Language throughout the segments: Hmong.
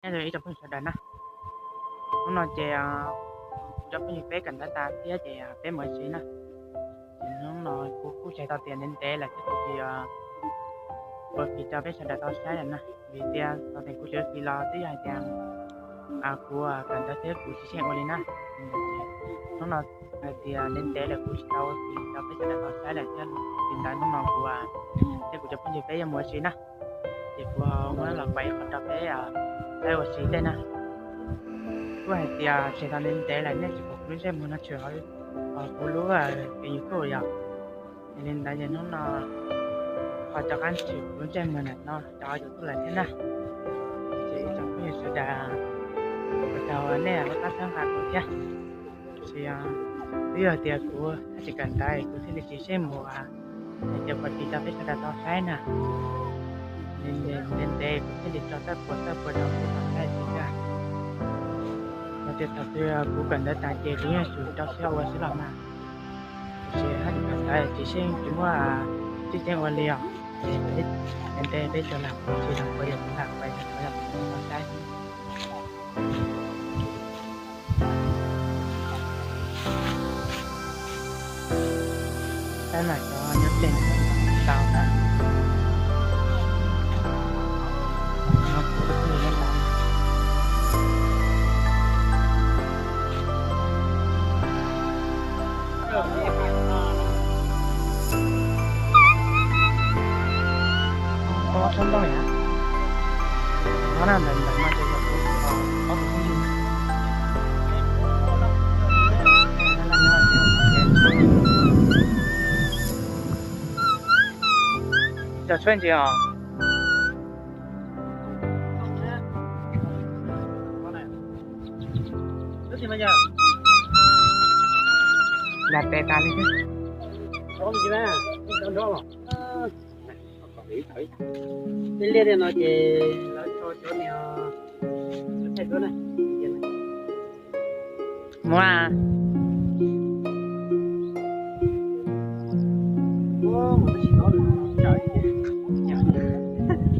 Ib tsoom phooj ywg sawv daws na, hnub no ces cov phooj ywg peb kawm ntawv tas thiab ces peb mus ua si na. Ces hnub no kuv kuj tsis tau tias ntev ntev lawm thiab kuv tsis ua phim rau peb sawv daws tau saib lawm na, vim tias txog tias kuv tsis ua phim los twb yog hais tias kuv kawm ntawv thiab kuv tsis xyeej ua li na. Hnub no hais tias ntev ntev lawm kuv tsis tau ua phim rau peb sawv daws tau saib lawm thiab, vim ntawd hnub no kuv thiab kuv cov phooj ywg peb yuav mus ua si na. Ces kuv muab los pais qhov rau peb saib ua si tej na. Kuj hais tias tsis tau ntev ntev lawm nej tsis pom kuv lub ntsej muag no tshwm hauv kuv lub YouTube yom. Yog li ntawd ces hnub no ho rov qab tshwm kuv lub ntsej muag ntawm no rau YouTube lawm thiab na. Ces ib tsoom phooj ywg sawv daws, ua tsaug nej lub qab txhawb nqa kuv thiab. Tiam sis twb yog tias kuv tsis kawm ntawv kuv thiaj li tsis xyeej mus hais tias ua phim rau peb sawv daws tau saib na. Ntev ntev kuv thiaj li tso txawj puas txawj puas rau peb tau saib xwb na. Yog tias thaum twg kuv kawm ntawv tas ces kuv yeej tsum rau siab ua xwb los mas. Tiam sis haj tsis kawm ntawv tsis xyeej tsis muaj tsis xyeej ua li os. Ces ntev ntev peb tso lam tsis los puas yog kuv lam pais tau saib. Saib mas cov nyob pem ntau na. Ob tsob ntoo yom, no na ntawm ntawm no ces yog kuv ob tug phooj ywg. Cov tshuaj ntsis os. Lam tes tas li thiab. Tej liaj tej no ces lawv tso cov niag thaij duab na. Mus a.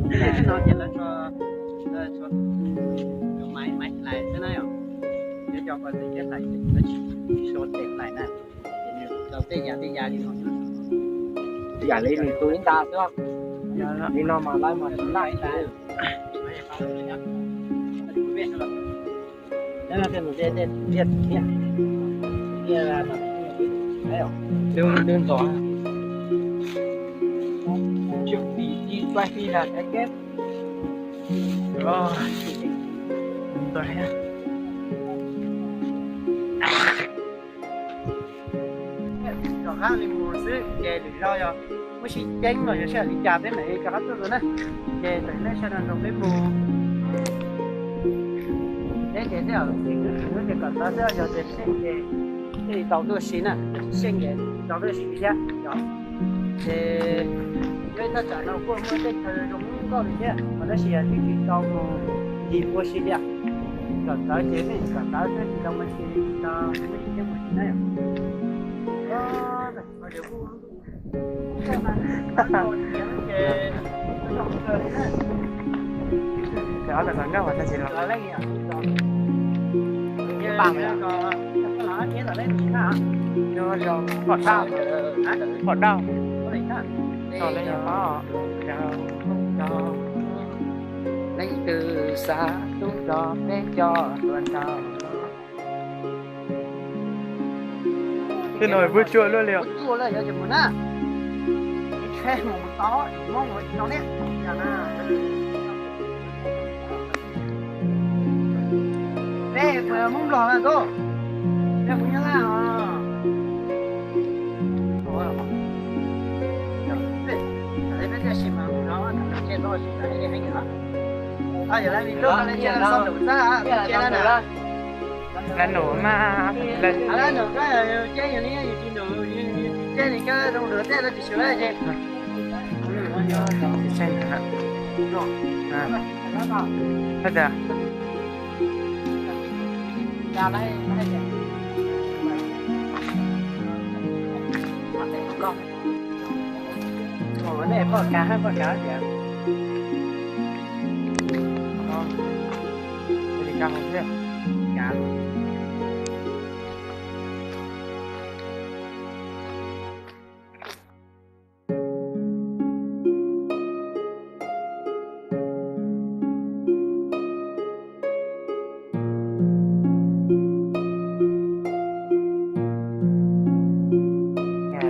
Tej no ces lawv tso, maiv maiv hlais xwb na yom. Cov cov qhov tes hlais, lawv tsis so tes hlais na. Rau tej yam tej yam li no, yam li nws tus ib nta xwb. Li no mas lawv mas laj tas. Đừng, đừng giỏi. Chịu đi, đi quay đi là cái kết. Rồi. Đừng giỏi ha. Rov qab li mus xwb ces lwm zaus yog muab sib ceeb los yog sij hawm li cas peb mam li rov qab tuaj dua na. Ces thaum nej sawv daws nrog peb mus, peb ces tej zaum txiv kwv tij ces kom txawv xwb, yog tias xyeej ces thiaj li tau tuaj si na, tsis xyeej ces tsis tau tuaj si thiab yom. Ces peb thaj tsam no kuj muaj tej chaw zoo nkauj li thiab mas tab sis twb tsis tau mus ncig ua si li. Kom txawv ces nej kom txawv xwb, tsis tau mus ncig, tsis tau mus ncig thiab mus ncig na yom. Pom dau, pom dau. Leej twg xav tub nrog peb coj tuaj nrog. Tej no kuj tsuaj luaj li os. Peb puas Hmoob Nplog na Tub? Peb Hmoob Nyab Laj os. Peb thiaj sim mas Hmoob Nplog, ces tau sim mas heev heev os. Yog lawv li lub cia lawv xov tooj xab cia lawv na. Lawv num mas lawv num ces yog li yus tsis num, yus tsis ces li koj zoo dua tej lawv tsis xyuas lawm ces. Tsis tsheej na. Haj tias nej poj kav hab poj kav tias Cov hauv thiab.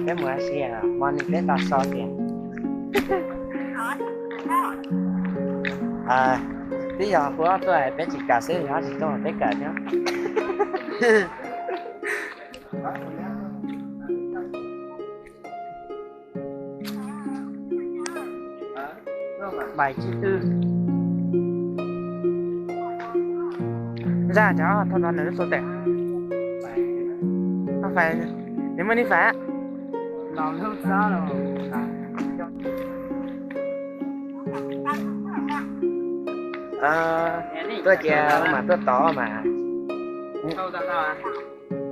Peb mus ua si, hmo no peb tau so tias, twb yog hu ob tuaj peb tsis kam xwb, yog tsis tuaj peb kam thiab. Bảy chín tư. Ra cho thôi, nó nước số tệ. Không phải, nếu mà đi phải á. Lòng không sao đâu. Ờ, tôi chỉ mà tôi tỏ mà.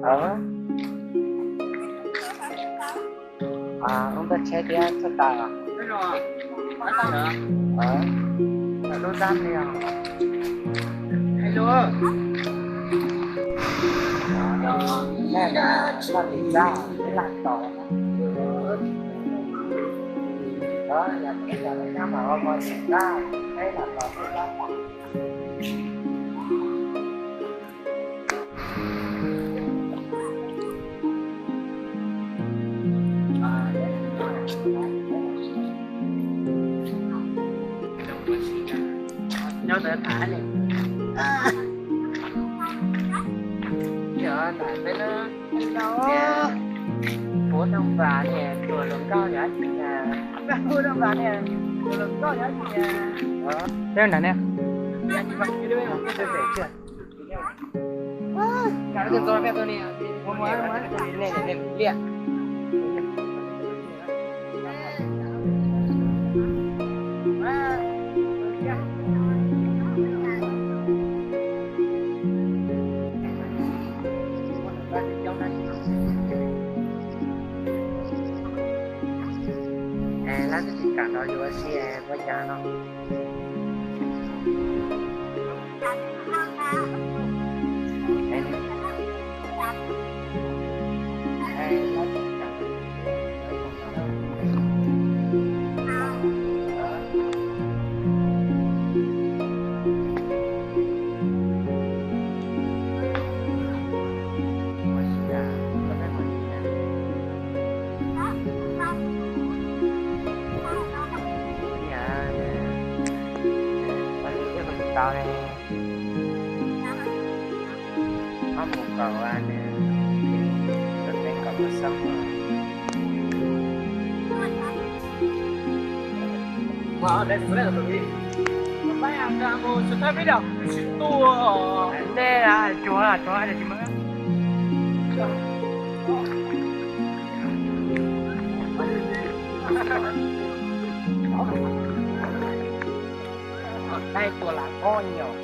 Ờ. Ub, toj tsheb thiab txhob tawm. Lub rab li os. Loj li rab, ib laj tos. Yog ib co nyab mas ua ko tim rab, ib laj tos ib rab tas. Nyob ntawd tham ne. Yog ntawm peb lub Phú Đông Và ne, chùa Lầu Cau yog dab tsi na? Phú Đông Và ne, chùa Lầu Cau yog dab tsi na? Peb ntawm ne. Lab twb tsis kam nrog yus ua si, ua cas no? Tau ne, ob mus kaum ne, kaum peb kaum peb xab. Ntej tsuav tsuav tsis muaj. Ai tua lam ob nyuag.